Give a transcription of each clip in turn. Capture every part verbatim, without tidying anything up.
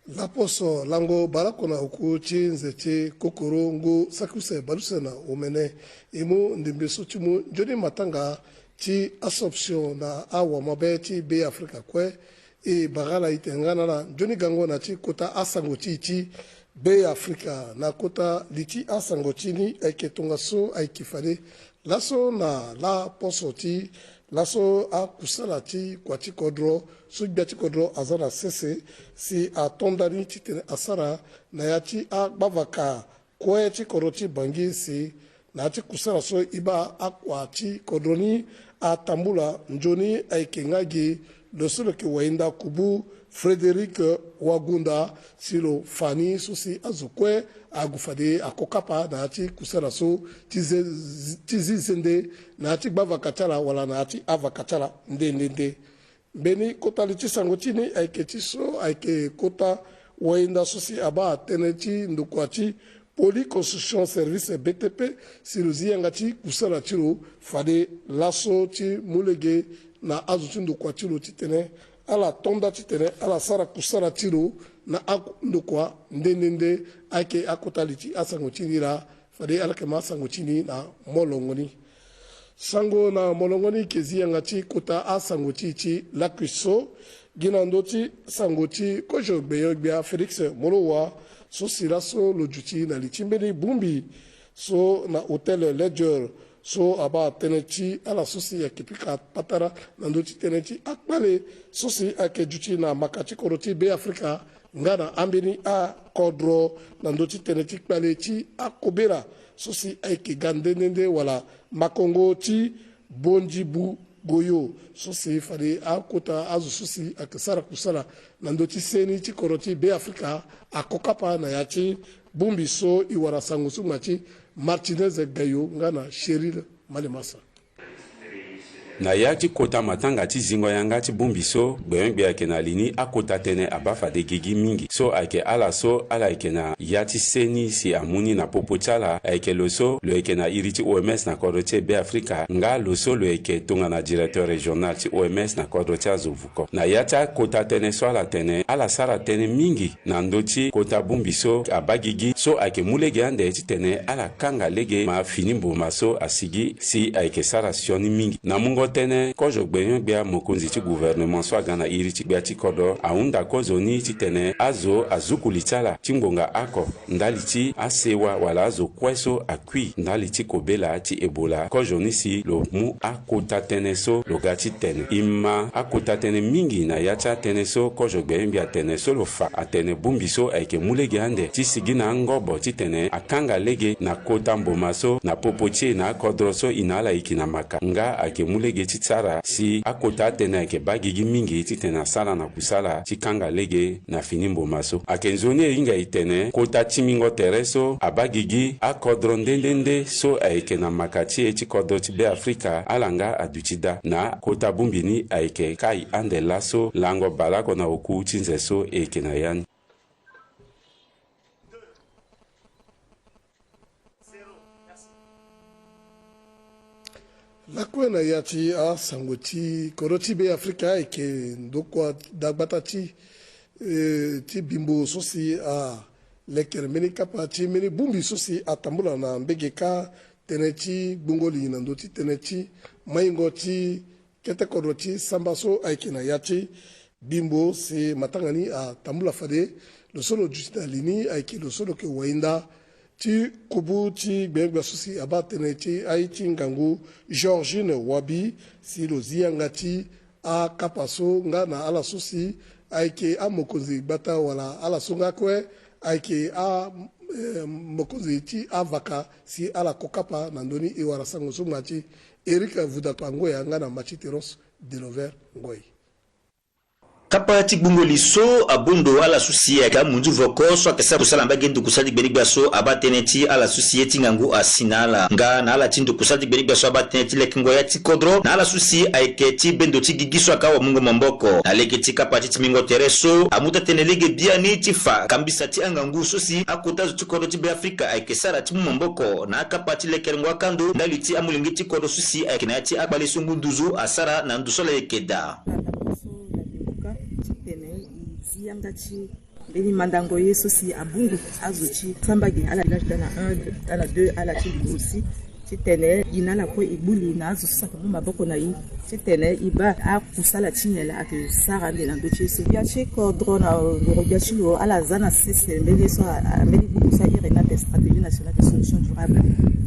Laposo lango baleoko na oku ti nze ti kokoro ngu saki use baleuse na omene. E mu ndembe so ti mu nzoni matanga ti Assomption na awamabe ti Beafrika kue. E bara ala ite nga na ala nzoni gango na ti kota asango ti e ti Beafrika. Na kota li ti asango ti ni ayeke tongaso ayeke fade laso na laposo ti laso akusala ti kua ti kodro so gbia ti kodro aza na sese si ato ndani titene asara na ya ti agbavaka kue ti kodro ti Bangui si na ya ti kusala so e baa akua ti kodro ni atambula nzoni ayeke nga gi lo so lo yeke wayinda kubu Frédéric Wagunda si lo fa ni so si azo kue ague fade ako kapa na ya ti kusala so ti ze, ti zi zende na ya ti gbavaka ti ala wala na ya ti avaka ti ala nde nde nde. Mbeni kota li ti sango ti ni ayeke ti so ayeke kota wayinda so si abaa tënë ti ndokua ti Polyconstruction Service B T P si lo zi yanga ti kusala ti lo fade laso ti mu lege na azo ti ndokua ti lo titene ala to nda titene ala sara kusala ti lo na andokua nde nde nde. Ayeke akota li ti asango ti ni laa. Fade ala yeke ma asango ti ni na molongo ni. Sango na molongo ni yeke zi yanga ti kota asango ti e ti lakui so gi na ndö ti sango ti kozo gbenyo-gbia Félix Moloua so si laso lo duti na li ti mbeni bongbi so na hôtel Ledger so abaa tënë ti ala so si ayeke pika patara na ndö ti tënë ti akpale so si ayeke duti na maka ti kodro ti Beafrika nga na ambeni akodro na ndö ti tënë ti kpale ti akobela so si ayeke ga nde nde nde wala makongo ti Bondibou Goyo so si fade akota azo so si ayeke sara kusala na ndö ti seni ti kodro ti Beafrika ako kapa na ya ti bongbi so e wara sango so ngba ti Martinez Gayo nga na Cheryl Malemasa. Na ya ti kota matanga ti zingo yanga ti bongbi so gbenyo-gbia ayeke na li ni akota tënë abaa fade gigi mingi so ayeke ala so ala yeke na ya ti seni si amu ni na popo ti ala ayeke lo so lo yeke na iri ti O M S na kodro ti e Beafrika nga lo so lo yeke tongana directeur régional ti O M S na kodro ti azo vuko. Na ya ti akota tënë so ala tene ala sara tënë mingi na ndö ti kota bongbi so abaa gigi so ayeke mu lege ande titene ala kanga lege ma fini mboma so asigi si ayeke sara sioni mingi. Na mungo tënë kozo gbenyo-gbia mokonzi ti gouvernement so aga na iri ti gbia ti kodro ahunda kozo ni titene azo azuku li ti ala ti ngbonga oko ndali ti asewa wala azo kue so akui ndali ti kobela ti Ebola. Kozo ni si lo mu akota tënë so lo ga ti tene. E ma akota tënë mingi na ya ti atënë so kozo gbenyo-gbia atene so lo fa atene bongbi so ayeke mu lege ande ti sigi na angobo titene akanga lege na kota mboma so na popo ti e na akodro so e na ala yeke na maka nga ayeke mu lege ti sara si akota atënë ayeke baa gigi mingi titene asara na kusala ti kanga lege na fini mboma so. Ayeke nzoni e hinga e tene kota timingo tere so abaa gigi akodro nde nde nde so ayeke na maka ti e ti kodro ti Beafrika ala nga aduti daa. Na kota bongbi ni ayeke kai ande laso lango baleoko na oku ti nze so e yeke na ya ni. Lakue na ya ti asango ti kodro ti Beafrika ayeke ndokua dagbata ti, eh, ti bimbo so si alekere mbeni kapa ti mbeni bongbi so si atambula na mbege kâ tënë ti gbungo li na ndö ti tënë ti maingo ti kete kodro ti samba so ayeke na ya ti bimbo si matanga ni atambula fade lo so lo duti na li ni ayeke lo so lo yeke wayinda ti kubu ti gbenyo-gbia so si abaa tënë ti aye ti ngangu Georgine Wabi si lo zi yanga ti akapa so nga na ala so si ayeke amokonzi gbata wala ala so nga kue ayeke a, eh, mokonzi ti avaka si ala ko kapa na ndö ni. E wara sango so ngba ti Eric Vudakpa Ngoya nga na Mathieu Terence Delover Ngoy. Kapa ti gbungo li so abondo ala so si ayeke amunzu voko so ayeke sara kusala na mbage nduku sara ti gbenigbia so abaa tënë ti ala so si ye ti ngangu asi na ala nga na ala ti nduku sara ti gbenigbia so abaa tënë ti lekengo ya ti kodro na ala so si ayeke ti bendo ti gigi so ayeke awamungo maboko na lege ti kapa ti timbingo tere so amu taa-tënë lege biani ti fa kambisa ti angangu so si akota zo ti kodro ti Beafrika ayeke sara ti mu maboko na akapa ti lekerengo akando ndali ti amolenge ti kodro so si ayeke na ya ti akpale so ngu nduzu asara na ndo so ala yeke daa. Titene e zi yanga ti mbeni mandango ye so si abungu azo ti samba gi ala village tana un, tana deux, ala ti lingo aussi. Titene gi na ala kue e gbu li na azo so si ayeke mu maboko na e. Titene e baa akusala ti nyen laa ayeke sara ande na ndö ti ye so. Gbia ti kodro na ndoro gbia ti lo ala za na sese mbeni ye so a, a, mbeni buku so a iri na ate stratégie nationale de solution durable.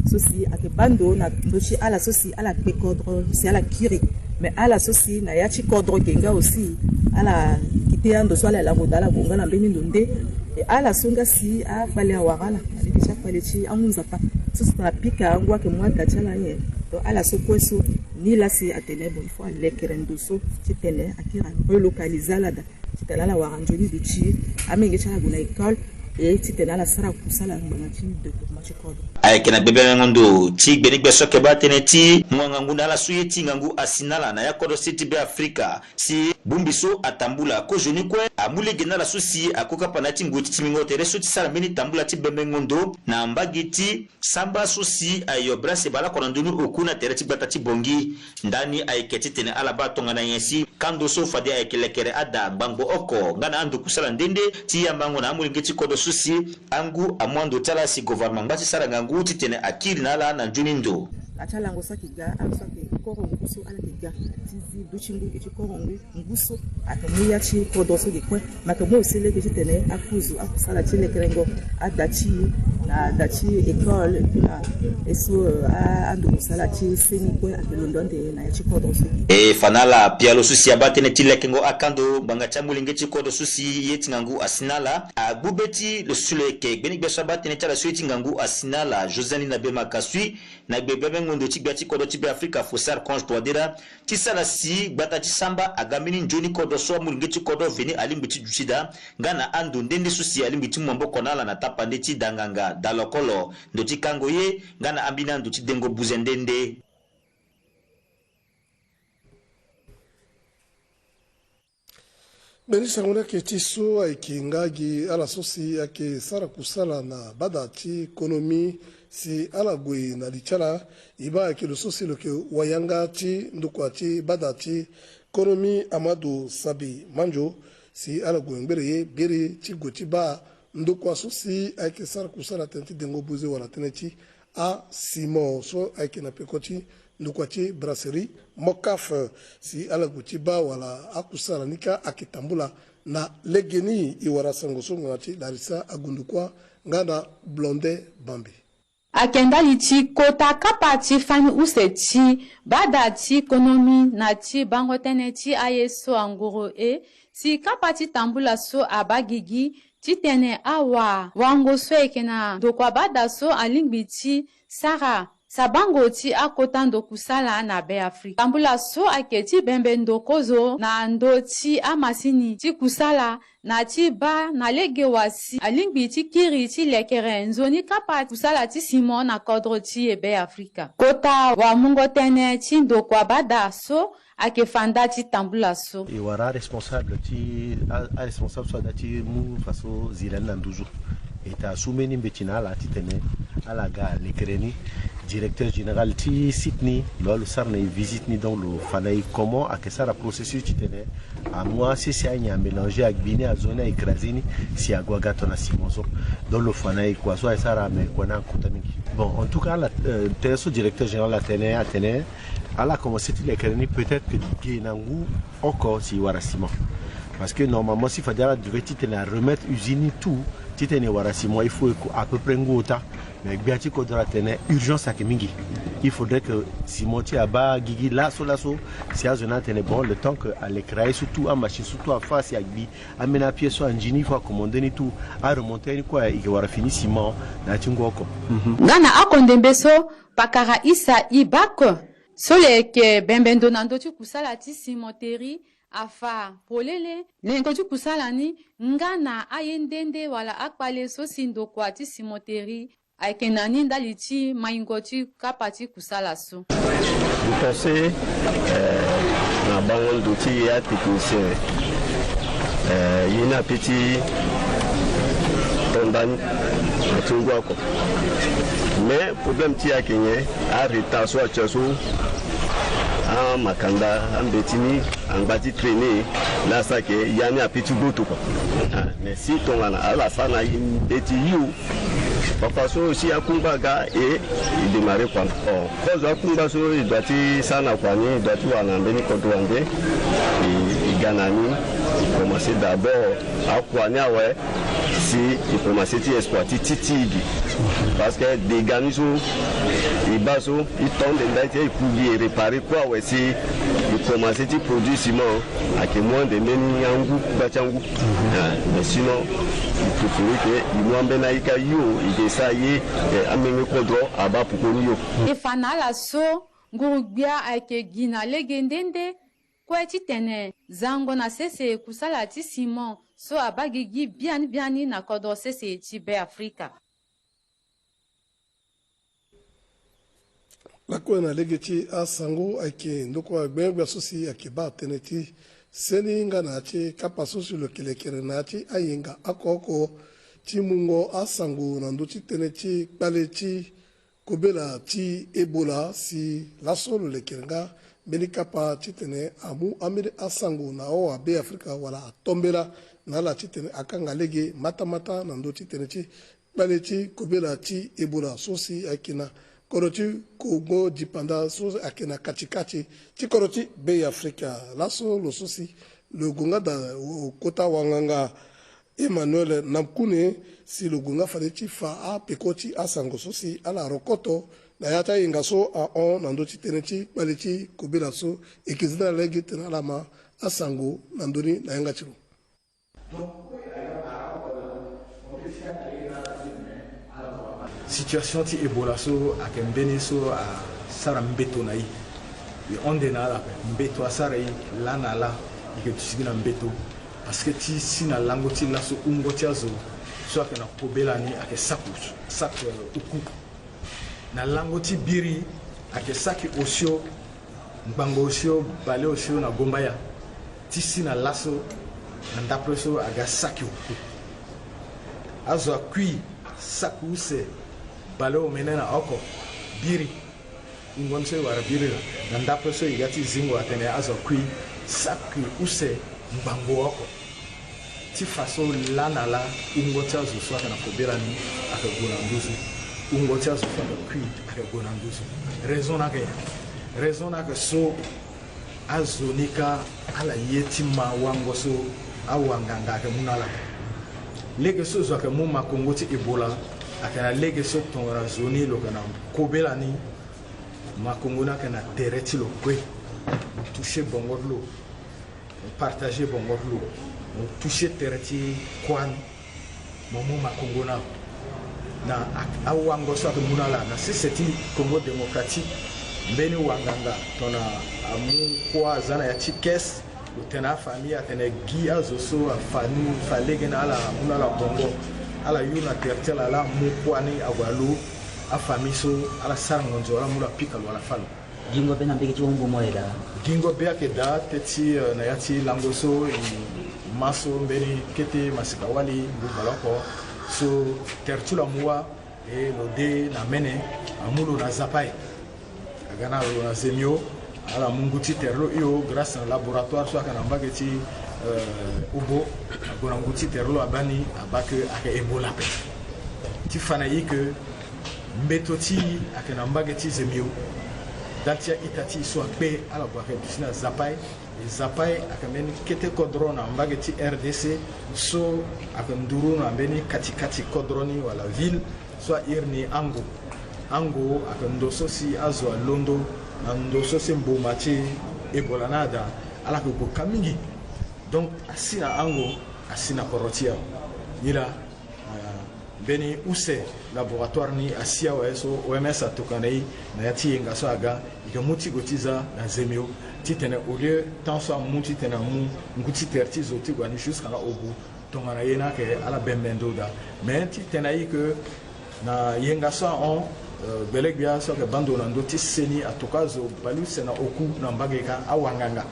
So si ayeke baa ndo na ndö ti ala so si ala kpe kodro si ala kiri. Mais ala so si na ya ti kodro ge nga aussi, ala kite ando so ala yeke lango daa ala gue nga na mbeni ndo nde. E ala so nga si akpale awara ala, alingbi ti akpale ti angu nzapa so si tongana pika angu ayeke mu ada ti ala nyen. Donc ala so kue so, ni laa si atene bon, il faut alekere ndo so titene akiri arelocaliser ala daa, titene ala wara nzoni duti amolenge ti ala ague na école, e titene ala sara kusala ngbanga ti développement ti kodro. Ayeke na gbebengo ndo ti gbeni gbe so ayeke baa tënë ti mungo ngangu na ala so ye ti ngangu asi na ala na ya kodro se ti Beafrika, si bongbi so atambula kozoni kue amu lege na ala so si akokapa na ya ti ngoi ti timbingo tere so ti sara mbeni tambula ti bembengo ndo na mbage ti samba so si ayo brase baleoko na ndoni oku na tere ti gbata ti Bangui. Ndani ayeke titene ala baa tongana nyen si kando so fade ayeke lekere ada ngbangbo oko nga na ando kusala nde nde ti yambango na amolenge ti kodro so si angu amu ando ti ala si gouvernement angba ti sara ngangu titene akiri na ala na nzoni ndo. Na ti alango so ayeke ga, ala so ayeke koro ngu so ala yeke ga ti zi du ti ngu gi ti koro ngu, ngu so ayeke mu ya ti kodro so ge kue. Me ayeke mu aussi lege titene akuzu akusala ti lekerengo ada ti e na ada ti école, et puis na ye so, euh, a, ando kusala ti seni kue ayeke londo ande na ya ti kodro so. E fa na ala pialo so si abaa tënë ti lekengo akando ngbanga ti amolenge ti kodro so si ye ti ngangu asi na ala agbu be ti lo so lo yeke gbeni gbe so abaa tënë ti ala so ye ti ngangu asi na ala, Joseline Abema Kasui, na gbe bembengo ndo ti gbia ti kodro ti Beafrika Faustin Archange Touadéra, ti sara si gbata ti samba aga mbeni nzoni kodro so amolenge ti kodro veni alingbi ti duti daa, nga na ando nde nde so si alingbi ti mu maboko na ala na tapande ti da nganga, da lokolo, ndo ti kango ye, nga na ambeni ando ti dengo buze nde nde. Mbeni sango ni ayeke ti so ayeke nga gi ala so si ayeke sara kusala na bada ti konomi si ala gue na li ti ala. E baa ayeke lo so si lo yeke wayanga ti ndokua ti bada ti konomi Amadou Sabi Mandio si ala gue ngbere ye biri ti gue ti baa ndokua so si ayeke sara kusala tënë ti dengo buze wala tënë ti asimo so ayeke na peko ti ndokua ti brasserie Mocaf, si ala gue ti baa wala akusala ni kâ ayeke tambula. Na legeni e wara sango so ngbanga ti Larissa Agundukua nga na Blonde Bambe. Ayeke ndali ti kota kapa ti fani use ti bada ti konomi na ti bango tënë ti aye so angoro e, si kapa ti tambula so abaa gigi titene awa wango so ayeke na ndokua bada so alingbi ti sara sabango ti akota ndo kusala na Beafrika. Tambula so ayeke ti bembe ndo kozo na ndö ti amasini ti kusala na ti baa na lege wa si alingbi ti kiri ti lekere nzoni kapa kusala ti simo na kodro ti e Beafrika. Kota wamungo tënë ti ndokua bada so ayeke fa nda ti tambula so. E wara aresponsable ti a, aresponsable so ada ti mu faso zira ni na nduzu. E ta su mbeni mbeti na ala titene ala ga lekere ni. Directeur général ti site ni lo wâ lo sara na e visite ni, donc lo fa na e comment ayeke sara processus titene amu asese anyen amélanger agbi ni azo ni a-écraser ni si ague aga tongana ciment so. Donc lo fa na e kua so aye sara me kua ni akota mingi. Bon, en tout cas ala, euh, tënë so directeur général atene atene ala commencé ti lekere ni peut-être que ge na ngu oko si e wara ciment. Parce que normalement si fade ala devait titene a remettre usine ni tout titene e wara ciment, il faut e ku à peu près ngu ota. Mais gbia ti kodro atene urgence ayeke mingi. Il faudrait que ciment ti e abaa gigi laso laso. Si azo ni atene bon, le temps que alekere aye so tout, amachine so tout afâ si agbi, ambeni apièce so anzi ni, il faut acommandé ni tout, aremonté ni kue, e yeke wara fini ciment na ya ti ngu oko. Nga na oko ndembe so, pakara Issa Ibak so lo yeke bembe ndo na ndö ti kusala ti cimenterie afa polele lengo ti kusala ni nga na aye nde nde wala akpale so si ndokua ti cimenterie ayeke na ni ndali ti maingo ti kapa ti kusala so. Mbi pense, eh, na bango ndo ti e atechnicien, eh, ye ni ape ti to nda ni na ti ngu oko. Mais problème ti e ayeke nyen? Aretard so atia so, amakanda ambeti ni angba ti traîner. Laa sara ke ya ni ape ti gboto kua. Ah, mais si tongana ala sara na ye nde ti hio, fafaso aussi akungba aga e, e démarrer kua na. Oh, kozo akungba so e doit ti sara na kua ni, e doit ti wara na mbeni kodro wande. E, e ga na ni, e commencer d'abord akua ni awe. Si e commencer ti exploiter ti ti gi. Parce que dégâts ni so e baa so, e tonde ndali ti e ku gi e réparer kua awe si e commencer ti produire ciment. Ayeke mu ande mbeni angu, gba ti angu. Ah, mais sinon, il faut que e mu ambeni ayika hio, e ke sara ye, eh, amenge kodro abaa pukoni hio. E fa na ala so nguru-gbia ayeke gi na lege nde nde kue titene zango na sese kusala ti ciment so abaa gigi biani biani na kodro sese ti Be Afrika. Lakue na lege ti asango ayeke ndokua gbengbe gbia so si ayeke baa tënë ti seni nga na ya ti kapa so si lo yeke lekere na ya ti ayenga oko oko ti mungo asango na ndö ti tënë ti kpale ti kobela ti Ebola si laso lo lekere nga mbeni kapa titene amu ambeni asango na awa Be Afrika wala atombela na ala titene akanga lege matamata na ndö ti tënë ti kpale ti kobela ti Ebola so si ayeke na kodro ti Kongo dipanda so ayeke na kati kati ti kodro ti Be Afrika. Laso lo so si lo gue nga daa kota wanganga Emmanuel Namkune si lo gue nga fade ti fa apeko ti asango so si ala rokoto na ya ti ayenga so ahon na ndö ti tënë ti kpale ti kobela so. E yeke zi na ala lege titene ala ma asango na ndö ni na yanga ti lo. Situation ti Ebola so ayeke mbeni so asara mbeto na e. E hon nde na ala ape. Mbeto asara e laa na laa, e yeke duti gi na mbeto. Parce que ti si na lango ti laso wungo ti azo so ayeke na kobela ni ayeke saki, saki, eh, uku. Na lango ti biri ayeke saki osio, ngbangbo osio, bale osio na gombaya. Ti si na laso na ndapre so aga saki uku. Azo akui saki use, bale omene na oko, biri. Wungo ni so e wara biri laa, na ndapre so e ga ti zingo atene azo akui saki use, ngbangbo oko. Ti fa so laa na laa wungo ti azo so ayeke na kobela ni ayeke gue na nduzu. Wungo ti azo so ayeke kui ayeke gue na nduzu. Raison ni ayeke nyen? Raison ni ayeke so azo ni kâ ala ye ti ma wango so awanganga ayeke mu na ala. Lege so zo ayeke mu makongo ti Ebola ayeke na lege so tongana zo ni lo yeke na kobela ni, makongo ni ayeke na tere ti lo kue. Mo toucher bongo ti lo, mo partager bongo ti lo, mo toucher tere ti kuâ ni, mo mu makongo ni. Na a, awango so ayeke mu na ala na sese ti Congo Démocratique, mbeni wanganga tongana amu kuâ aza na ya ti caisse, lo tene afamille atene gi azo so afa ni, fa lege na ala, amu na ala bongo, ala yuru na tere ti ala laa, amu kuâ ni ague alo afamille so ala sara ngonzo, ala mu lo apika lo, ala fâ lo. Gingo be na mbage ti wangbo mo ayeke daa. Gingo be ayeke daa teti, eh, na ya ti lango so, e ma so mbeni kete masika wali ngu baleoko so tere ti lo amu wâ, e lo de na mene, amu lo na Zapai. Aga na lo na Zemio, ala mu ngu ti tere lo hio grâce na laboratoire so ayeke na mbage ti, eh, Obo, ague na ngu ti tere lo abaa ni, abaa ke ayeke Ebola ape. Ti fa na e ke mbeto ti e ayeke na mbage ti Zemio. Ndali ti a-ita ti e so akpe, ala gue ayeke duti na Zapai. E Zapai ayeke mbeni kete kodro na mbage ti R D C so ayeke nduru na mbeni kati kati kodro ni wala ville so a iri ni Ango. Ango ayeke ndo so si azo alondo na ndo so si mboma ti Ebola ni ada, ala yeke gue ka mingi. Donc asi na Ango, asi na kodro ti e awe. Nilaa, ah, mbeni use laboratoire ni asi awe so O M S atokua na e na ya ti yenga so aga, e yeke mu ti gue ti za na Zemio, titene au lieu temps so amu titene amu ngu ti tere ti zo ti gue ni jusqu'à na Obo, tongana ye ni ayeke ala bembe ndo daa. Mais titene aye ke na yenga so ahon, eh, gbelegbia so ayeke baa ndo na ndö ti seni atokua zo baleuse na oku na mbage ka, awanganga.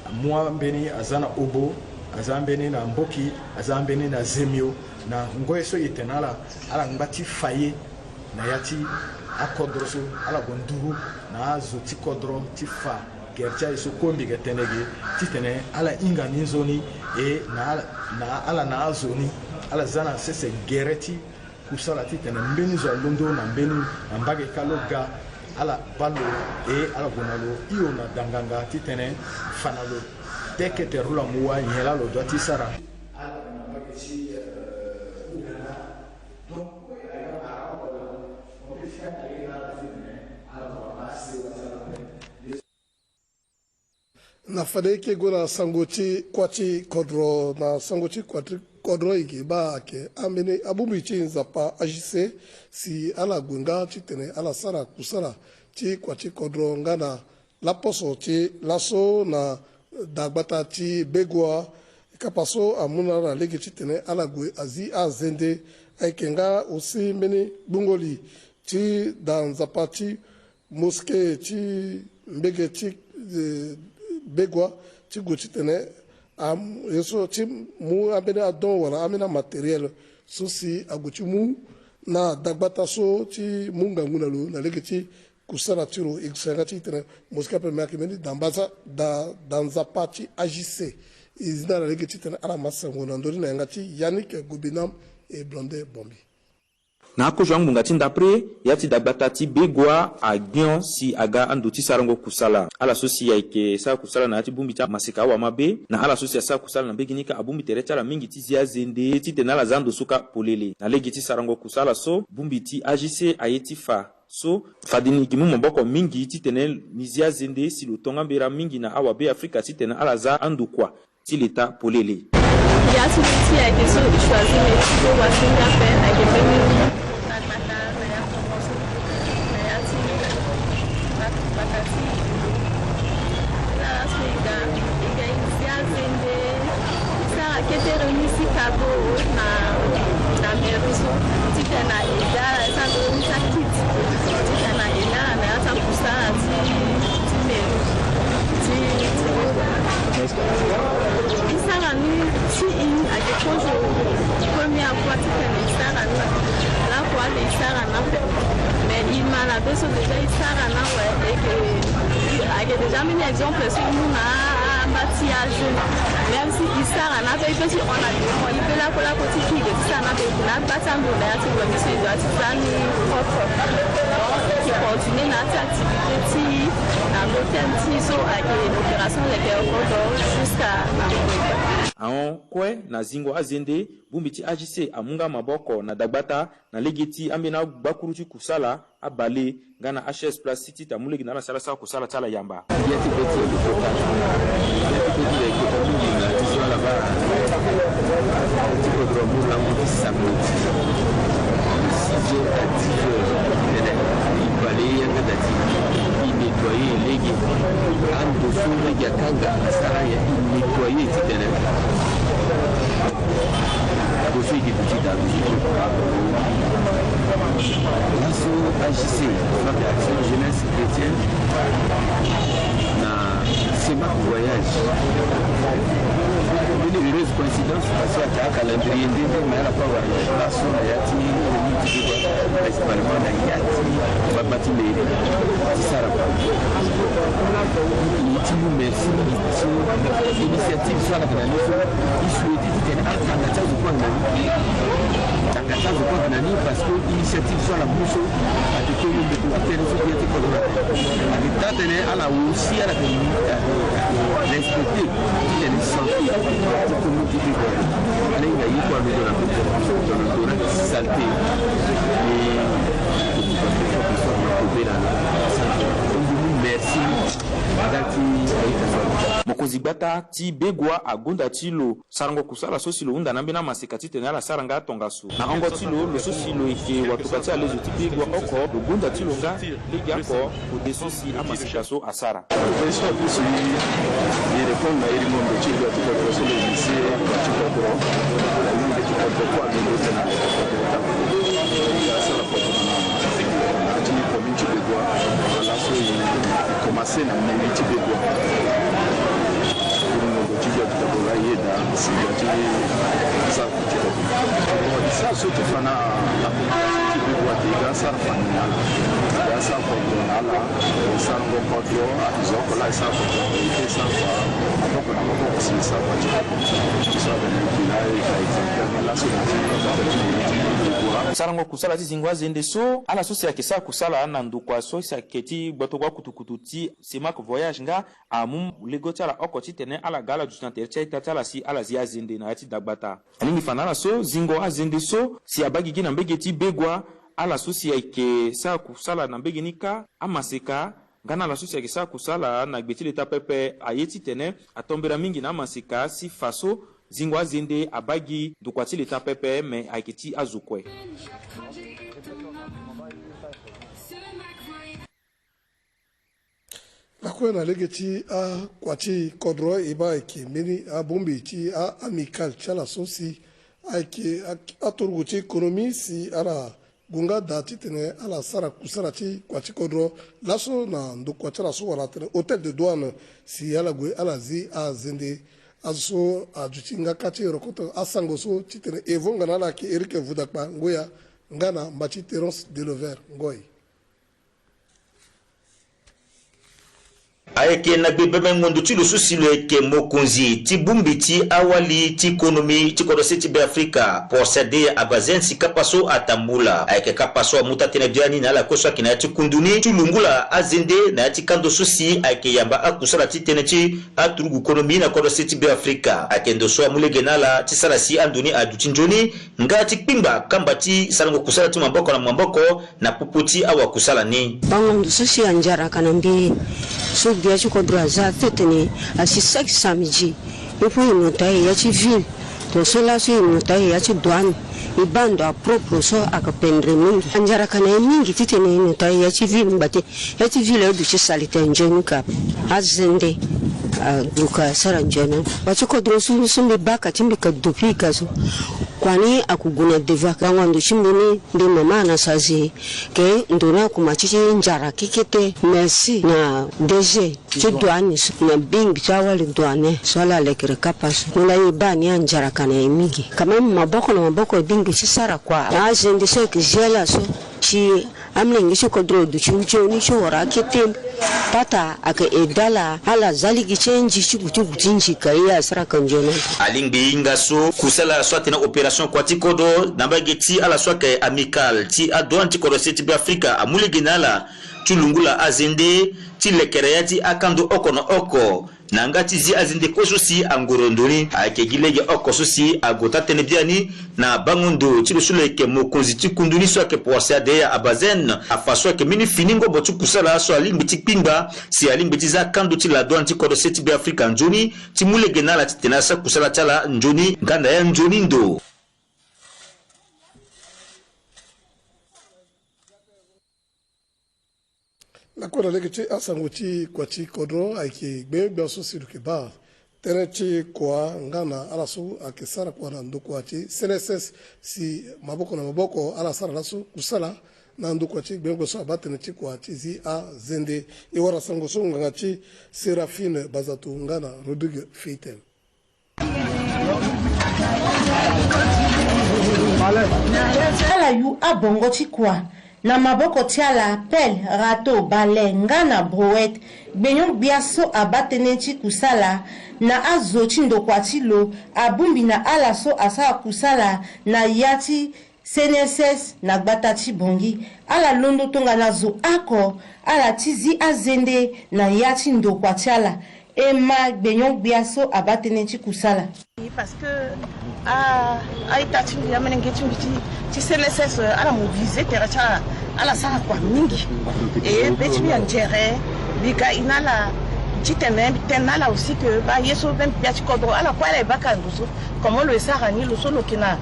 Amu ambeni aza na Obo, aza ambeni na Mboki, aza ambeni na Zemio, na ngoi so e tene na ala, ala ngba ti fa ye na ya ti akodro so, ala gue nduru na azo ti kodro ti fa Gere ti aye so kue mbi yeke tene ge titene ala hinga ni nzoni, e na ala, na ala na azo ni, ala za na sese gere ti kusala titene mbeni zo alondo na mbeni na mbage ka lo ga, ala baa lo, e ala gue na lo hio na danganga titene fa na lo. Te kete rula mu wa nyen laa lo dua ti sara. Ala na mbage ti, eh, Ouganda. Donc kue ayo ara oko na lo. On peut faire aller dans la ville, mais ala gue na base wa ti ala. Na fade e ke go na sango ti kuâ ti kodro, na sango ti kuâ ti kodro e ke baa ayeke ambeni abongbi ti Nzapa A J C si ala gue nga titene ala sara kusala ti kuâ ti kodro nga na laposo ti laso na dagbata ti Begoua. Kapa so amu na ala lege titene ala gue azi azende. Ayeke nga aussi mbeni gbungo li ti da Nzapa ti mosquée ti mbege ti, eh, Begoua ti gue titene am-, ye so ti mu ambeni adon wala ambeni amatériel so si ague ti mu na dagbata so ti mu ngangu na lo na lege ti kusala ti lo. E si yanga titene mosquée ape me ayeke mbeni da mbasa da, da Nzapa ti A J C. E zi na ala lege titene ala ma sango na ndö ni na yanga ti Yannick Gobinam e Blonde Bombi. Na akozo angbonga ti ndapre, ya ti dagbata ti Begoua agbion si aga ando ti sarango kusala. Ala so si ayeke sara kusala na ya ti bongbi ti amaseka awamabe, na ala so si asara kusala na mbege ni kâ abongbi tere ti ala mingi ti zi azende titene ala za ando so kâ polele. Na lege ti sarango kusala so, bongbi ti A J C aye ti fa so fade ni yeke mu maboko mingi titene ni zi azende si lo tonga mbera mingi na awabe Afrika titene ala za andokua ti leta polele. Ya ti ti ayeke so e choisir métier so wasinga ape ayeke mbeni. Na ya ti bata ti ala so e ga, e ga e zi azende. E sara kete remise cadeau na, na mairie so titene e ga e sara remise akit titene e laa na ya ti akusala ti, ti mairie ti, ti. E sara ni ti e ayeke kozo première fois titene e sara ni. Lakue ala e sara ni ape. Mais e ma na be so déjà e sara ni awe, e yeke, ayeke déjà mbeni exemple so e mu na amba ti azo. Même si e sara ni ape, e peut ti hon na biro, e peut lakue lakue ti ki ge ti sara ni ape, e yeke na gba ti ando na ya ti lo, ni so e doit ti za ni propre. Donc e continuer na ya ti activité ti e na l'hôtel ti e so ayeke l'opération leke okoto jusqu'à na. Ahon kue na zingo azende, bongbi ti A J C amu nga maboko na dagbata na lege ti ambeni agbakuru ti kusala, abale nga na H S Plastique titene amu lege na ala si ala sara kusala ti ala yamba. Ya ti be ti lo kota. Ya ti be ti lo kota mingi na ti so ala baa. Ti kodro amu lango ti samedi. Six heures à dix heures. Tene e bale yanga da ti e nettoyer lege. Ando so lege akanga asara ye e nettoyer titene Kofi eke duti da. Laso A J C, Front d'Action Jeunesse Chrétienne, na Semak Voyage. Une heureuse coïncidence, parce que ata calendrier nde nde, mais ala kue awara laso na ya ti commune ti Begoua, principalement na ya ti gbagba ti mairie ti sara. E ti mu merci mingi. So initiative so ala yeke na ni so, e souhaiter titene atanga ti azo kue ayeke na ni. Tanga ti azo kue ayeke na ni parce que initiative so ala mu so ayeke tene ndeko ti tene so, bien ti kodro na tene. Ayeke taa tënë ala aussi ala yeke respecter titene santé ti komo ti ti kue. Ala hinga ye kue alondo na kozo, alondo na saleté. E kozo na kozo na kobe na ala. Ala mu merci. Mokonzi gbata ti Begoua agonda ti lo sarango kusala so si lo hunda na ambeni amaseka titene ala sara nga atongaso. Na hongo ti lo, lo so si lo yeke watuka ti alezo ti Begoua oko, lo gonda ti lo nga legeoko kode so si amaseka so asara. Lo so apusu e, e répondre na iri mondo ti lo ti kodro so lo initier ti kodro. Lo ti kodro kue alondo tene na kodro ti kodro. Asara kodro na ti commune ti Begoua, laso e commencer na mairie ti Begoua. Pour mondo ti Begoua ti kodro la yeda si ga ti sa ti kodro. Sa so ti fa na la population ti Begoua. Ga sara fani na ala, ga sara kodro na ala, e sarango kodro, a zo oko la e sara kodro, e ke sara kua, maboko na maboko si e sara kua ti kodro. So avene kila e ka exemple laso na ti kodro ti kodro ti kodro. Sarango kusala ti zingo azende so, ala so si ayeke sara kusala na ndokua so si ayeke ti gboto gba kutukutu ti Semak Voyage nga amu lego ti ala oko titene ala ga ala duti na tere ti a-ita ti ala si ala zi azende na ya ti dagbata. Alingbi fa na ala so zingo azende so si abaa gigi na mbege ti Begua, ala so si ayeke sara kusala na mbege ni kâ, amaseka, nga na ala so si ayeke sara kusala na gbe ti leta pepe, aye titene atombera mingi na amaseka si fa so zingo azende abaa gi ndokua ti leta pepe, me ayeke ti azo kue. Lakue na lege ti akua ti kodro e baa ayeke mbeni abongbi ti a-amicale ti ala so si ayeke a-, aturugu ti économie si ala gue nga daa titene ala sara kusala ti kua ti kodro laso na ndokua ti ala so wala atene hôtel de douane si ala gue ala zi azende. Azo so aduti nga kâ ti rencontre asango so titene e vonga na ala ayeke Eric Vudakpa Ngoya nga na mba ti Terence Delover Ngoy. Ayeke na gbe bembe ngondo ti lo so si lo yeke mokonzi ti bongbi ti awali ti konomi ti kodro se ti Beafrika, Porcia Deya Abazen, si kapa so atambula. Ayeke kapa so amu taa-tënë biani na ala kue so ayeke na ya ti kundu ni ti lungula azende na ya ti kando so si ayeke yamba akusala ti tënë ti aturugu konomi na kodro se ti Beafrika. Ayeke ndo so amu lege na ala ti sara si ando ni aduti nzoni nga ti kpingba kamba ti sarango kusala ti maboko na maboko na popo ti awakusala ni. Bango ndo so si anzara ka na mbi so gbia ti kodro aza titene asi saki samedi. Il faut e nota e ya ti ville. Tongaso laso e nota e ya ti douane. E baa ndo apropre so ayeke pendre mingi. Anzara ka na e mingi titene e nota e ya ti ville ngba te. Ya ti ville aye duti salite nzoni ka. Azende, ah, duka sara nzoni. Wa ti kodro so, so mbi baa ka ti mbi ka dopi ka so. Kua ni aku gue na deva ka. Bango ndo ti mbi ni, mbi mama na sazi. Ke ndo ni aku ma ti ti nzara kekete. Merci na D G ti douane so, na bingbi ti awali douane so ala lekere kapa so. Ngu laa e baa ni anzara ka na e mingi. Quand même maboko na maboko e bingbi ti sara kua. Azende so ayeke zi ala so ti amolenge ti kodro duti nzoni ti wara akete. Pata ayeke aidé ala, ala za lege ti anzi ti gu ti gu ti nzi ka ye asara ka nzoni. Alingbi hinga so kusala so atene opération kua ti kodro na mbage ti ala so ayeke amicale ti adouane ti kodro se ti Beafrika amu lege na ala ti lungula azende ti lekere ya ti akando oko na oko. Na yanga ti zi azende kue so si angoro ndo ni. Ayeke gi lege oko so si ague taa-tënë biani na bango ndo ti lo so lo yeke mokonzi ti kundu ni so ayeke Porcia Deya Abazen. Afa so ayeke mbeni fini ngobo ti kusala so alingbi ti kpingba si alingbi ti za kando ti ladouane ti kodro se ti Beafrika nzoni ti mu lege na ala titene asara kusala ti ala nzoni nga na ya nzoni ndo. Lakue na lege ti asango ti kua ti kodro ayeke gbenyogbia so si lo yeke baa tënë ti kua nga na ala so ayeke sara kua na ndokua ti C N S S si maboko na maboko ala sara laso kusala na ndokua ti gbenyogbia so abaa tënë ti kua ti zi azende. E wara sango so nganga ti Séraphine Bazato nga na Rodrigue Feiten. Ala yu abongo ti kua na maboko ti ala, pelle, râteau, balai nga na brouette. Gbenyo-gbia so abaa tënë ti kusala na azo ti ndokua ti lo abongbi na ala so asara kusala na ya ti C N S S na gbata ti Bangui. Ala londo tongana zo oko, ala ti zi azende na ya ti ndokua ti ala. E ma gbenyo-gbia so abaa tënë ti kusala. Parce que a, a-ita ti mbi, amolenge ti mbi ti, ti C N S S, ala mobiliser tere ti ala, ala sara kua mingi. E be ti mbi anzere, mbi ga e na ala titene mbi tene na ala aussi que baa ye so même gbia ti kodro, ala kue ala ye baa ka ndo so. Comment lo ye sara ni, lo so lo yeke na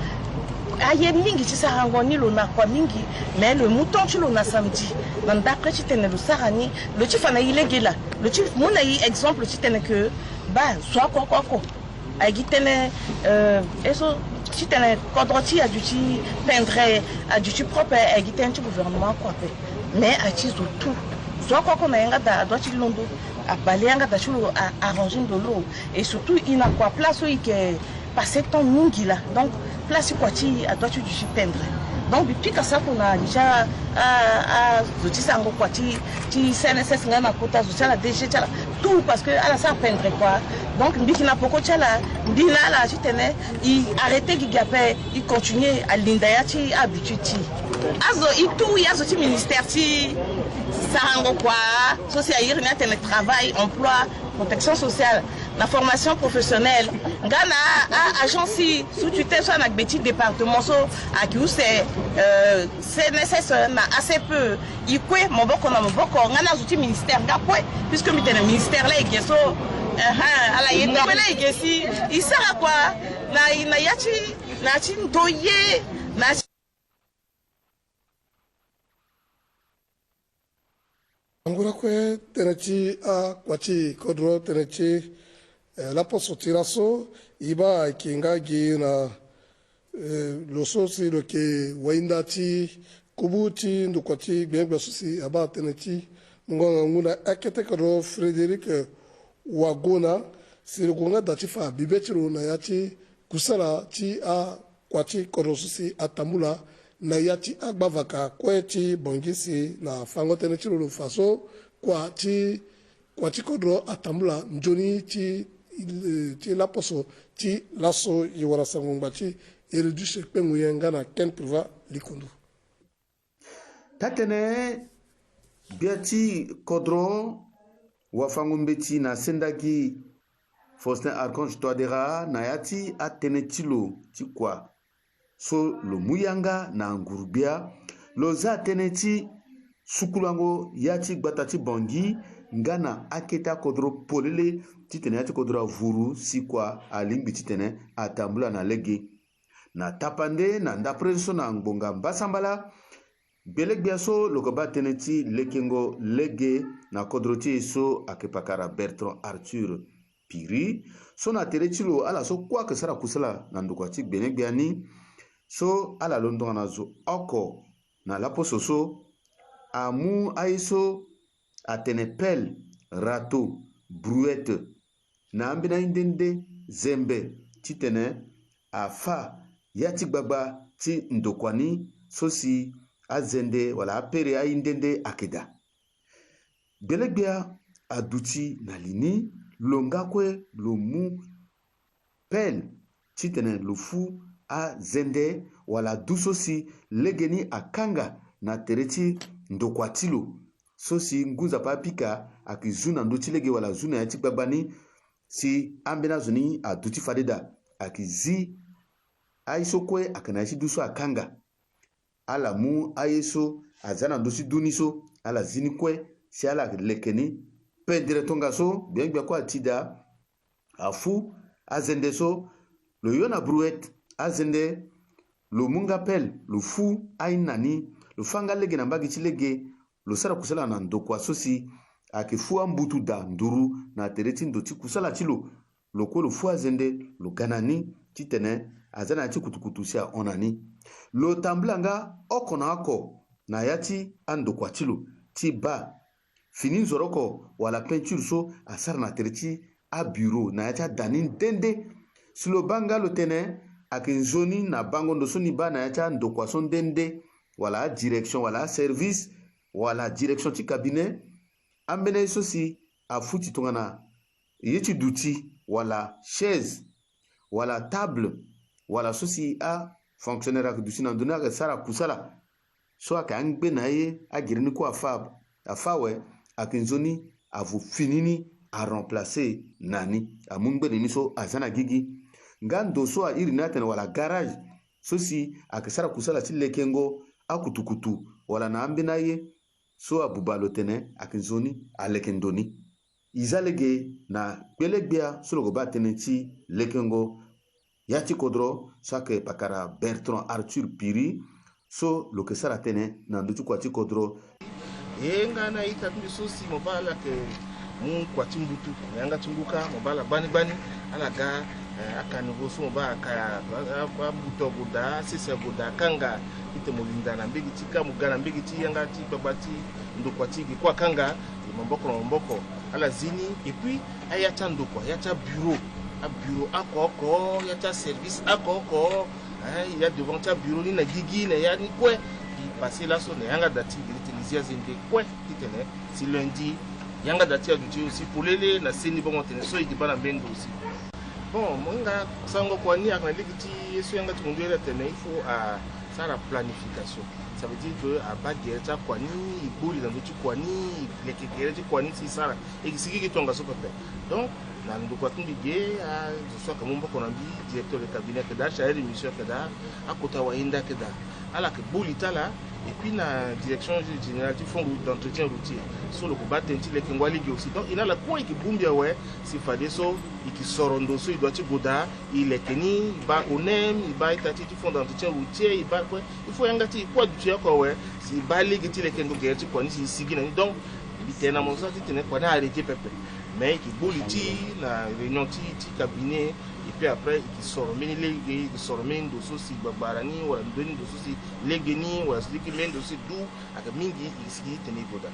aye mingi ti sarango ni, lo na kua mingi, mais lo ye mu temps ti lo na samedi na ndapre titene lo sara ni, lo ti fa na e lege laa, lo ti mu na e exemple titene que baa zo oko oko oko. Ayeke gi tënë, euh, e so titene kodro ti e aduti pendre, aduti propre, ayeke gi tënë ti gouvernement oko ape. Mais aye ti zo tout. Zo oko oko na yanga daa adoit ti londo, abale yanga daa ti lo a-, arranger ndo lo. Et surtout e na kua place so e yeke passer temps mingi laa. Donc place ti kua ti e adoit ti duti pendre. Donc, mbi pika sako na déjà, a, a, zo ti sango kua ti, ti C N S S nga na kota zo ti ala, D G ti ala, tout, parce que ala sara pendre kua. Donc, mbi yeke na peko ti ala, mbi na ala titene e arrêter gigi ape, e continuer alinda ya ti habitude ti e. Azo e tout, ya zo ti ministère ti sarango kua, so si a iri ni atene travail, emploi, protection sociale, na formation professionnelle, nga na a, agence sous tutelle so na gbe ti département so ayeke use, euh, C N S S na A C P E, e kue maboko na maboko, nga na azo ti ministère nga kue, puisque mbi tene ministère laa e ge so, ehe, ala ye kue laa e ge si e sara kua na, na ya ti, na ya ti ndoye, na ya ti Angura kue tënë ti akua ti kodro, tënë ti, eh, laposo ti laso, e baa ayeke nga gi na, eh, lo so si lo yeke wainda ti kubu ti ndokua ti gbenyogbia so si abaa tënë ti mungo ngangu na akete kodro Frédéric Wagona, si lo gue nga daa ti fa bibe ti lo na ya ti kusala ti a kua ti kodro so si atambula na ya ti agbavaka kue ti Bangui si na fango tënë ti lo lo fa so kua ti, kua ti kodro atambula nzoni ti, ti laposo ti laso. E wara sango ngba ti Eridus Kpenguyen nga na Ken Privat Likundu. Taa-tënë gbia ti kodro wafango-mbeti na sendagi Faustin Archange Touadéra na ya ti atënë ti lo ti kua so lo mu yanga na nguru-gbia, lo za tënë ti sukulango ya ti gbata ti Bangui nga na akete akodro polele titene ya ti kodro avuru si kua alingbi titene atambula na lege. Na tapande na ndapre so na ngbonga mbasambala, gbelegbia so lo yeke baa tënë ti lekengo lege na kodro ti e so ayeke pakara Bertrand Arthur Piri, so na tere ti lo ala so kue ayeke sara kusala na ndokua ti gbelegbia ni, so ala lo tongana zo oko na laposo so, amu aye so atene pelle, râteau, brouette, na ambeni aye nde nde zembe titene afa ya ti gbagba ti ndokua ni so si azende wala apere aye nde nde ayeke daa. Gbelegbia aduti na li ni, lo nga kue lo mu pelle titene lo fu azende wala du so si legeni akanga na tere ti ndokua ti lo, so si ngu nzapa apika ayeke zu na ndö ti lege wala zu na ya ti gbagba ni, si ambeni azo ni aduti fade daa, ayeke zi aye so kue ayeke na ya ti du so akanga. Ala mu aye so aza na ndö ti du ni so, ala zi ni kue si ala leke ni pendere tongaso, gbia gbia kue ati daa, afu azende so, lo yo na brouette, azende, lo mu nga pelle, lo fu aye na ni, lo fa nga lege na mbage ti lege, lo sara kusala na ndokua so si ayeke fu ambutu daa nduru na tere ti ndo ti kusala ti lo. Lo kue lo fu azende, lo ga na ni titene aza na ya ti kutukutu si ahon na ni. Lo tambula nga oko na oko na ya ti andokua ti lo ti baa fini nzoroko wala peinture so asara na tere ti abureau na ya ti ada ni nde nde. Si lo baa nga lo tene ayeke nzoni na bango ndo so ni baa na ya ti andokua so nde nde, wala adirection wala aservice wala direction ti cabinet, ambeni aye so si afuti tongana ye ti duti wala chaise wala table wala so si afonctionnaire ayeke duti na ndo ni ayeke sara kusala, so ayeke angbe na ye agiri ni kue afa, afa awe, ayeke nzoni avo fini ni aremplacer na ni, amu ngbene ni so aza na gigi. Nga ndo so airi ni atene wala garage so si ayeke sara kusala ti lekengo akutukutu wala na ambeni aye so abuba lo tene ayeke nzoni aleke ndo ni. E za lege na gbelegbia so lo yeke baa tënë ti lekengo ya ti kodro so ayeke pakara Bertrand Arthur Piri, so lo yeke sara tënë na ndö ti kua ti kodro. E nga na ita ti mbi so si mo baa ala yeke mu kua ti mbutu na yanga ti ngu kâ, mo baa ala gbani gbani, ala ga, eh, akanivo so mo baa aka, a, a, ambutu agoda, asese agoda akanga, titene mo linda na mbege ti kâ, mo ga na mbege ti yanga ti gbagba ti ndokua ti e ge kue akanga. E maboko na maboko ala zi ni. Et puis aya ti andokua, ya ti abureau, abureau oko oko, ya ti aservice oko oko, Eh, e ya devant ti abureau ni na gigi na ya ni kue. E passé laso na yanga da ti e, e tene e zi azende kue titene si lundi yanga da ti e aduti aussi polele na seni bongo tene so e yeke baa na mbeni ndo aussi. Bon, mo hinga sango kua ni ayeke na lege ti ye so yanga ti mundu ere atene il faut asara planification. Ça veut dire que abaa gere ti akua ni, e gbu li na ndö ti kua ni, e leke gere ti kua ni si e sara. E yeke sigi gi tongaso pepe. Donc na ndokua ti mbi ge, azo so ayeke mu maboko na mbi, directeur de cabinet ayeke daa, chargé de mission ayeke daa, akota wayenda ayeke daa. Ala yeke gbu li ti ala. Et puis na direction générale ti fonds d'entretien routier so lo yeke baa tënë ti lekengo alege aussi. Donc e na ala kue e yeke bongbi awe si fadeso e yeke soro ndo so e doit ti goda, e leke ni, e baa ONEM, e baa ita ti e ti fonds d'entretien routier, e baa kue. Il faut yanga ti e kue aduti oko awe si e baa lege ti lekengo gere ti kua ni si e sigi na ni. Donc mbi tene na mo so titene kua ni arrêté pepe. Mais e yeke gbu li ti e na réunion ti e ti cabinet. Et puis après e yeke soro mbeni lege, e yeke soro mbeni ndo so si gbagbara ni wala mbeni ndo so si lege ni wala so lege mbeni ndo so si du. Ayeke mingi e yeke sigi titene e goda.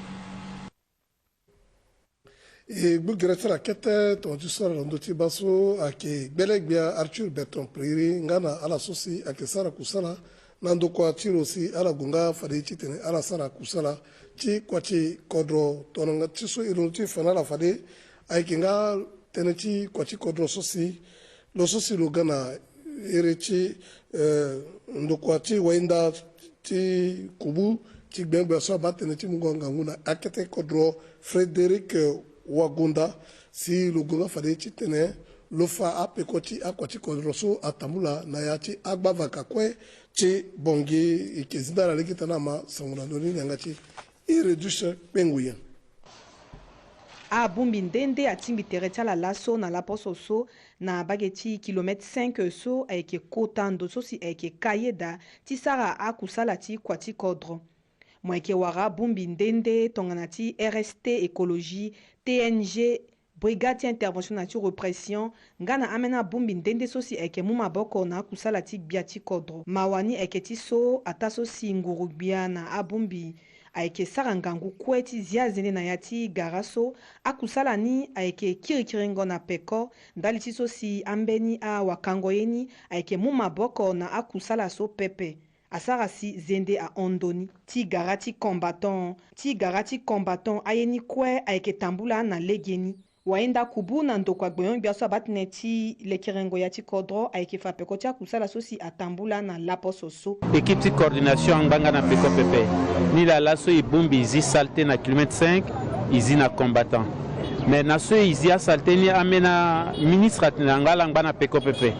E gbu gere ti ala kete tongana ti so ala na ndö ti baa so ayeke gbele-gbia Arthur Bertrand Priri nga na ala so si ayeke sara kusala na ndokua ti lo si ala gue nga fade titene ala sara kusala ti kua ti kodro. Tongana ti so e londo ti fa na ala fade ayeke nga tënë ti kua ti kodro so si lo so si lo ga na ere ti, eh, ndokua ti wayenda ti kubu ti gbengbe so abaa tënë ti mungo ngangu na akete kodro Frédéric Wagonda si lo gue nga fade titene lo fa apeko ti akua ti kodro so atambula na ya ti agbavaka kue ti Bangui. E yeke zi nda na lege ti tene ama sango na ndö ni na yanga ti Iredus Kpenguyen. Abongbi nde nde atingbi tere ti ala laso na laposo so na mbage ti kilomètre cinq so ayeke kota ndo so si ayeke ka yeda ti sara akusala ti kua ti kodro. Mo yeke wara abongbi nde nde tongana ti R S T Écologie, T N G, Brigade ti intervention na ti répression, nga na ambeni abongbi nde nde so si ayeke mu maboko na akusala ti gbia ti kodro. Mawa ni ayeke ti so ataa so si nguru-gbia na abongbi ayeke sara ngangu kue ti zi azende na ya ti gara so. Akusala ni ayeke kirikiringo na peko ndali ti so si ambeni awakango ye ni ayeke mu maboko na akusala so pepe. Asara si zende ahon ndo ni. Ti gara ti Combattant, ti gara ti Combattant aye ni kue ayeke tambula na legeni. Wayenda kubu na ndokua gbenyo-gbia so abaa tënë ti lekerengo ya ti kodro ayeke fa peko ti akusala so si atambula na laposo so. Équipe ti coordination angba nga na peko pepe. Nilaa laso e bongbi e zi saleté na kilomètre cinq, e zi na Combattant. Mais na so e zi asaleté ni, ambeni aministre atene na nga ala ngba na peko pepe.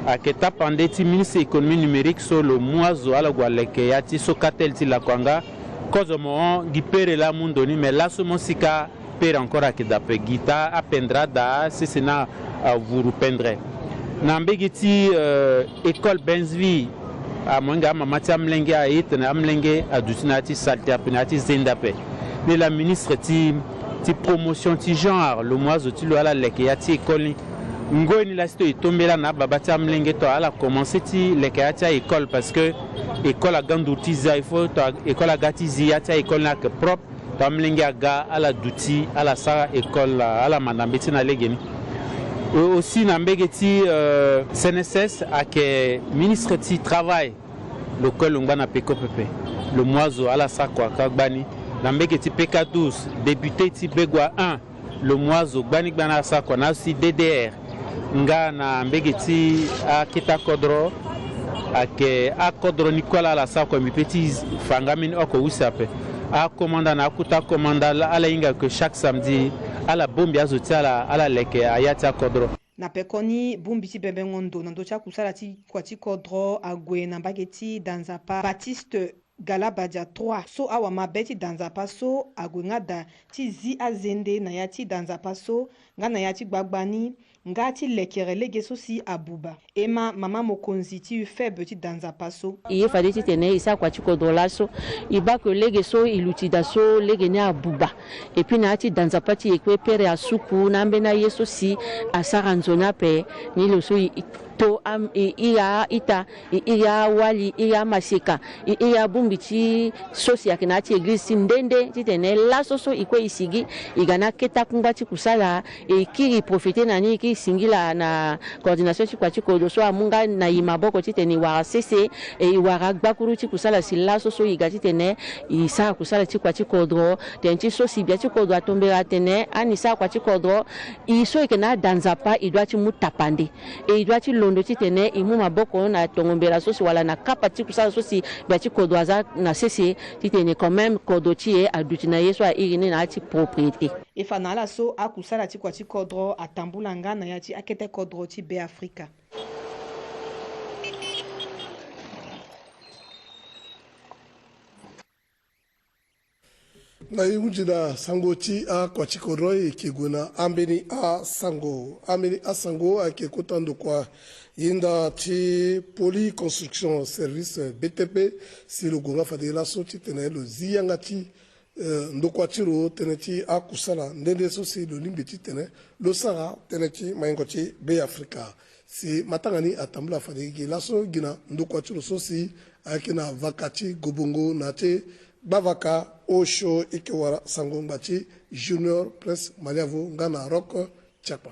Ayeke tapande ti ministre économie numérique so lo mu azo ala gue aleke ya ti Socatel ti lakua nga. Kozo mo hon gi pere laa amu ndo ni, mais laso mo sika pere encore ayeke daa ape. Gi taa apendre adaa sese ni avuru pendre. Na mbege ti, euh, école Benzville, ah, mo hinga amama ti amolenge aye tene amolenge aduti na ya ti saleté ape, na ya ti zende ape. Nilaa ministre ti, ti promotion ti genre lo mu azo ti lo ala leke ya ti école ni. Ngoi ni laa si to e tombela na ababa ti amolenge to ala commencé ti leke ya ti a-école, parce que école aga nduru ti zi, il faut to école aga ti zi, ya ti a-école ni ayeke propre. To amolenge aga ala duti ala sara école, ala manda mbeti na legeni. E aussi na mbege ti, euh, C N S S ayeke ministre ti travail. Lo kue lo ngba na peko pepe. Lo mu azo ala sara kua ka gbani. Na mbege ti P K douze, député ti Begoua un, lo mu azo gbani gbani ala sara kua na azo ti D D R. Nga na mbege ti akete akodro, ayeke akodro ni kue laa ala sara kua, mbi pe ti fa nga mbeni oko use ape. Akomanda na akota akomanda laa ala hinga ke chaque samedi ala bongbi azo ti ala, ala leke aya ti akodro. Na pekoni, bongbi ti bembengo ndo na ndö ti akusala ti kua ti kodro ague na mbage ti Danzapa, Baptiste Galabadia trois, so awamabe ti Danzapa so ague nga daa ti zi azende na ya ti Danzapa so nga na ya ti gbagba ni, nga ti lekere lege so si abuba. Emma, mama mokonzi ti UFEB ti Danzapa so. E ye fade titene e sara kua ti kodro laso, e baa ke lege so e luti daa so lege ni abuba. Et puis na ya ti Danzapa ti e kue, pere asuku na ambeni aye so si asara nzoni ape. Ni lo so e, e To am e iri a-ita, e iri awali, e iri amaseka, e iri abongbi ti so si ayeke na ya ti eglize ti nde nde titene laso so e kue e sigi, e ga na akete akungba ti kusala. E kiri profite na ni, e kiri singila na coordination ti kua ti kodro so amu nga na e maboko titene e wara sese, e, e wara gbakuru ti kusala si laso so e ga titene e sara kusala ti kua ti kodro. Tene ti so si gbia ti kodro atombela atene ani sara kua ti kodro, e so e yeke na ada nzapa e dua ti mu tapande. E e dua ti londo titene e mu maboko na tongo mbela so si wala na kapa ti kusala so si gbia ti kodro aza na sese titene quand même kodro ti e aduti na ye so a iri ni na ya ti propriété. E fa na ala so akusala ti kua ti kodro atambula nga na ya ti akete kodro ti Beafrika. Na e hunzi na sango ti akua ti kodro, e yeke gue na ambeni asango. Ambeni asango ayeke kota ndokua yenda ti Poly Construction Service, B T P, si lo gue nga fade laso titene lo zi yanga ti, eh, ndokua ti lo tënë ti akusala nde nde so si lo lingbi titene lo sara tënë ti maingo ti Beafrika. Si matanga ni atambula fade gi laso gi na ndokua ti lo so si ayeke na vaka ti gobongo na ti gbavaka osio. E yeke wara sango ngba ti Junior Prince Maliavo nga na Rock Tiakpa.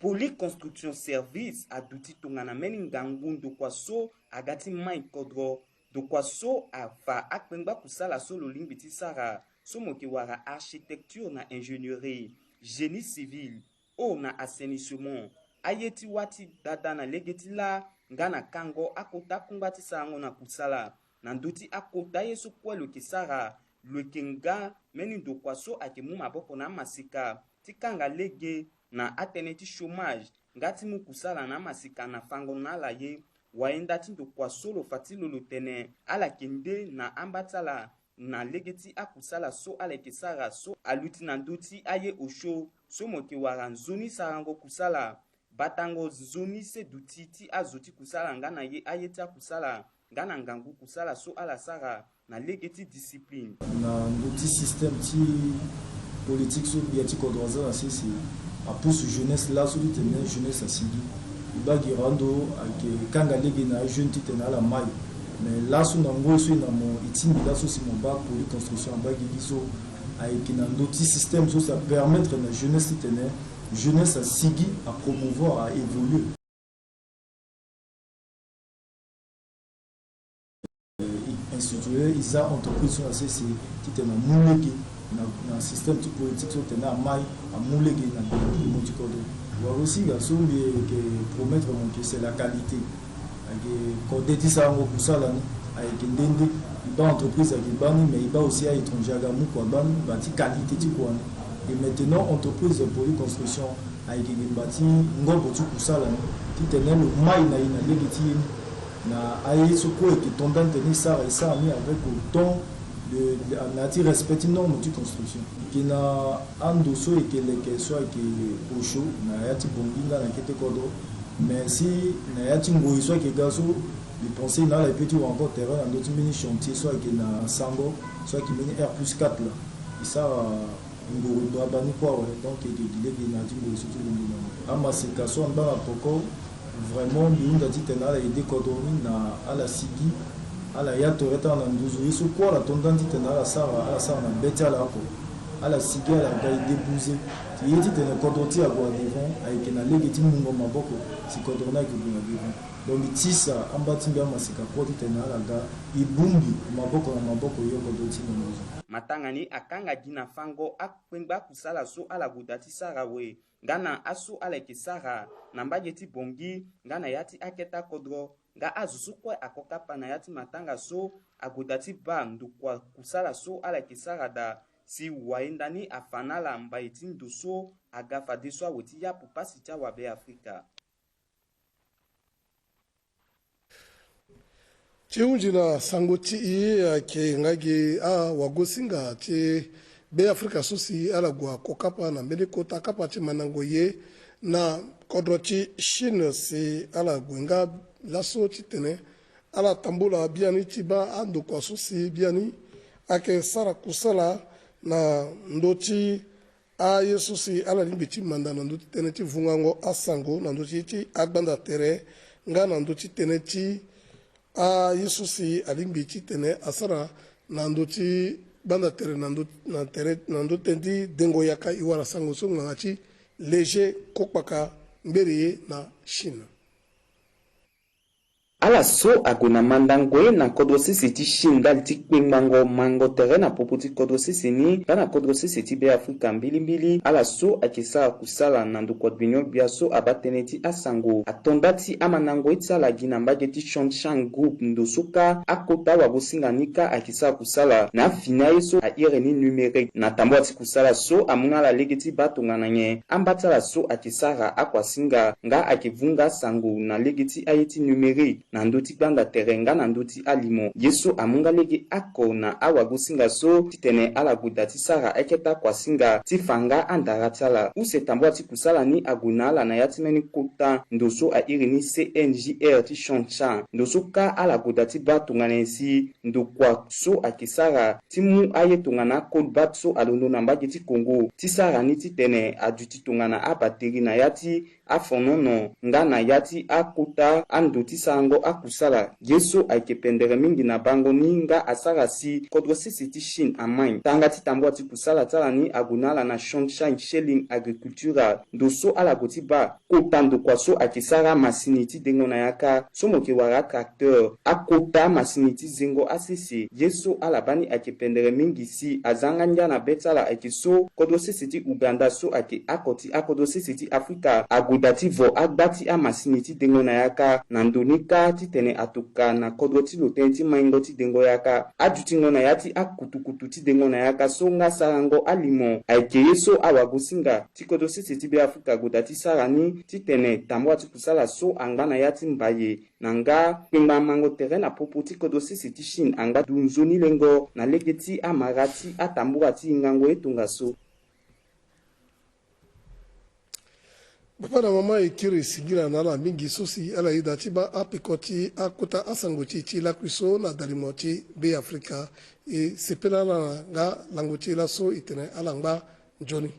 Poly Construction Service aduti tongana mbeni ngangu ndokua so aga ti mai kodro, ndokua so afa akpengba kusala so lo lingbi ti sara, so mo yeke wara architecture na ingénierie, génie civil, eau na assainissement, aye ti wâ ti dada na lege ti lâ nga na kango akota kungba ti sarango na kusala. Na ndö ti akota ye so kue lo yeke sara, lo yeke nga mbeni ndokua so ayeke mu maboko na amaseka ti kanga lege na atënë ti chômage nga ti mu kusala na amaseka na fango na ala ye. Wayenda ti ndokua so lo fa ti lo lo tene ala yeke nde na amba ti ala na lege ti akusala so ala yeke sara so aluti na ndö ti aye osio so mo yeke wara nzoni sarango kusala, batango nzoni se duti ti azo ti kusala nga na ye aye ti akusala nga na ngangu kusala so ala sara na lege ti discipline. Na ndö ti système ti politique so gbia ti kodro aza na sese, apusu jeunesse laso titene jeunesse asigi. E baa gere ando ayeke kanga lege na ajeune titene ala mai. Mais laso na ngoi so e na mo e tingbi laso si mo baa Poly Construction abaa gigi so, ayeke na ndö ti système so si apermettre na jeunesse titene jeunesse asigi, apromouvoir, a évoluer. E institué, e za entreprise so na sese titene amu lege na, na système ti politique so tene amai amu lege na développement ti kodro. Wala aussi ga so mbi yeke promettre mo que c'est la qualité. Ayeke kode ti sarango kusala ni ayeke nde nde. E baa entreprise ayeke baa ni, mais e baa aussi a-étranger aga mu kua baa ni, baa ti qualité ti kua ni. Et maintenant entreprise Poly Construction ayeke gi ngba ti ngobo ti kusala ni titene lo mai na e na lege ti ye ni. Na aye so kue ayeke to nda ni tene e sara, e sara ni avec autant de, de, na ya ti respect ti norme ti construction. E yeke na ando so e yeke leke so ayeke osio na ya ti Bangui nga na kete kodro. Mais si na ya ti ngoi so ayeke ga so, mbi pense na ala e peut ti wara encore terrain na ndö ti mbeni chantier so ayeke na Sango, so ayeke mbeni R plus quatre la. E sara nguru ndo abani kue awe. Donc e yeke gi lege na ya ti nguru so ti londo na ni. Amaseka so angba na poko, vraiment mbi hunda titene ala aidé kodro ni na ala sigi, ala ya tere ti ala na nduzu. Ye so kue ala to nda ni titene ala sara, ala sara na be ti ala oko. Ala sigi, ala ga e débouser ti ye titene kodro ti e ague na devant, ayeke na lege ti mungo maboko si kodro ni ayeke gue na devant. Donc mbi tisa amba ti mbi amaseka kue titene ala ga e bongbi maboko na maboko, e yo kodro ti e na nduzu. Matanga ni akanga gi na fango akpengba kusala so ala gue daa ti sara awe, nga na aso ala yeke sara na mbage ti Bangui nga na ya ti akete kodro, nga azo so kue ako kapa na ya ti matanga so ague daa ti baa ndokua kusala so ala yeke sara daa, si wayenda ni afa na ala mbai ti ndo so aga fadeso awe ti yapu pasi ti awabe Afrika. Ti hunzi na sango ti e ayeke nga gi awagosinga ti Beafrika so si ala gue ako kapa na mbeni kota kapa ti mandango ye na kodro ti Chine, si ala gue nga laso titene ala tambula biani ti baa andokua so si biani ayeke sara kusala na ndö ti Aye so si ala lingbi ti manda na ndö ti tënë ti vungango asango na ndö ti, ti agbanda tere, nga na ndö ti tënë ti aye so si alingbi titene asara na ndö ti gbanda tere na ndö, na tere, na ndö tënë ti dengo yaka, e wara sango so ngbanga ti Léger Kokpaka ngbere ye na Chine. Ala so ague na mandango ye na kodro sese ti Chine ndali ti kpengbango mango tere na popo ti kodro sese ni nga na kodro sese ti Beafrika mbilimbili. Ala so ayeke sara kusala na ndokua gbinio-gbia so abaa tënë ti asango ato nda ti amandango ye ti ala gi na mbage ti Shanshan Group, ndo so kâ akota wagosinga ni kâ ayeke sara kusala na afini aye so a iri ni numérique. Na tambula ti kusala so amu na ala lege ti baa tongana nyen amba ti ala so ayeke sara akuasinga nga ayeke vunga sango na lege ti aye ti numérique na ndö ti gbanda tere nga na ndö ti alimo. Ye so amu nga lege oko na awagosinga so titene ala gue daa ti sara akete akuasinga ti fa nga andara ti ala. Use tambula ti kusala ni ague na ala na ya ti mbeni kota ndo so a iri ni C N J R ti Shanshan, ndo so kâ ala gue daa ti baa tongana nyen si ndokua so ayeke sara ti mu aye tongana akolbat so alondo na mbage ti Congo ti sara ni titene aduti tongana abateri na ya ti afonono nga na ya ti akota ando ti sarango akusala. Ye so ayeke pendere mingi na bango ni nga asara si kodro sese ti Chine amai. Tanga ti tambula ti kusala ti ala ni ague na ala na Shanshan Shelling Agricultural, ndo so ala gue ti baa kota ndokua so ayeke sara amasini ti dengo na yaka so mo yeke wara atracteur, akota amasini ti zengo asese. Ye so ala baa ni ayeke pendere mingi si aza nga ngia na be ti ala ayeke so kodro sese ti Ouganda so ayeke oko ti akodro sese ti Afrika ague daa ti vo agba ti amasini ti dengo na yaka na ndo ni kâ titene atoka na kodro ti lo tënë ti maingo ti dengo yaka, adutingo na ya ti akutukutu ti dengo na yaka so nga sarango alimo. Ayeke ye so awagosinga ti kodro sese ti Beafrika ague daa ti sara ni titene tambula ti kusala so angba na ya ti mbaye na nga kpengbango mango tere na popo ti kodro sese ti Chine angba du nzoni lengo na lege ti amara ti atambula ti hingango ye tongaso. Papa na mama, e kiri singila na ala mingi so si ala yeda ti baa apeko ti akota asango ti e ti lakui so na dalimo ti Beafrika. E sepela ala na nga lango ti e laso e tene ala ngba nzoni.